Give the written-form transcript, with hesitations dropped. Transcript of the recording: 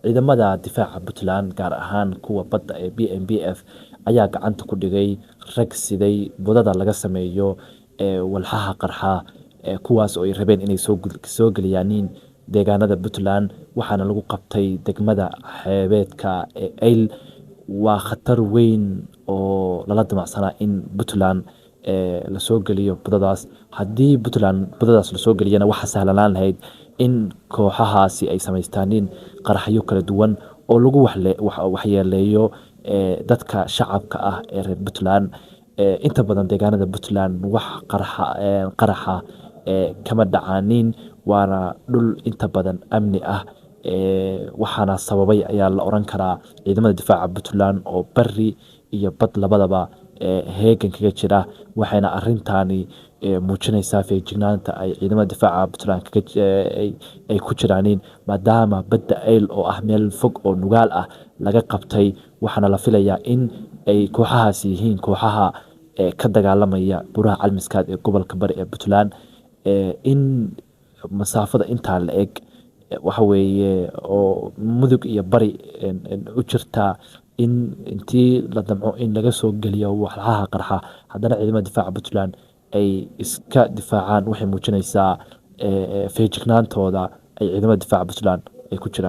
Ciidamada difaaca Puntland, gaar ahaan kuwa badda ee BMBF, ayaa gacanta ku dhigay rag siday budada laga sameeyo ee walxaha qarxa, kuwaas oo ay rabeen inay soo geliyaaniin deegaanada Puntland, waxaana lagu qabtay degmada xeebeedka ee Eyl. Waa khatar weyn oo lala damacsanaa in Puntland lasoo geliyo budadaas. Haddii Puntland budadaas lasoo geliyana, waxaa sahlanaan lahayd in kooxahaasi ay samaystaanin qaraxyo kala duwan oo lagu waxyeeleeyo dadka shacabka ah ee reer Puntland. Inta badan deegaanada Puntland wax qaraxa kama dhacaanin, waana dhul inta badan amni ah. Waxaana sababay ayaa la oran karaa ciidamada difaaca Puntland oo bari iyo bad labadaba heegan kaga jira, waxayna arintaani muujinaysaa feejignaanta ay ciidamada difaaca Puntland ay ku jiraaniin, maadaama badda Eyl oo ah meel fog oo nugaal ah laga qabtay. Waxaana la filayaa in ay kooxahaasi yihiin kooxaha ka dagaalamaya buraha Calmiskaad ee gobolka Bari ee Puntland. In masaafada intaa la eg, waxa weeye oo Mudug iyo Bari u jirtaa, in intii la damco in laga soo geliyo walxaha qarxa, haddana ciidamada difaaca Puntland ay iska difaacaan, waxay muujinaysaa feejignaantooda ay ciidamada difaaca Puntland ay ku jiraan.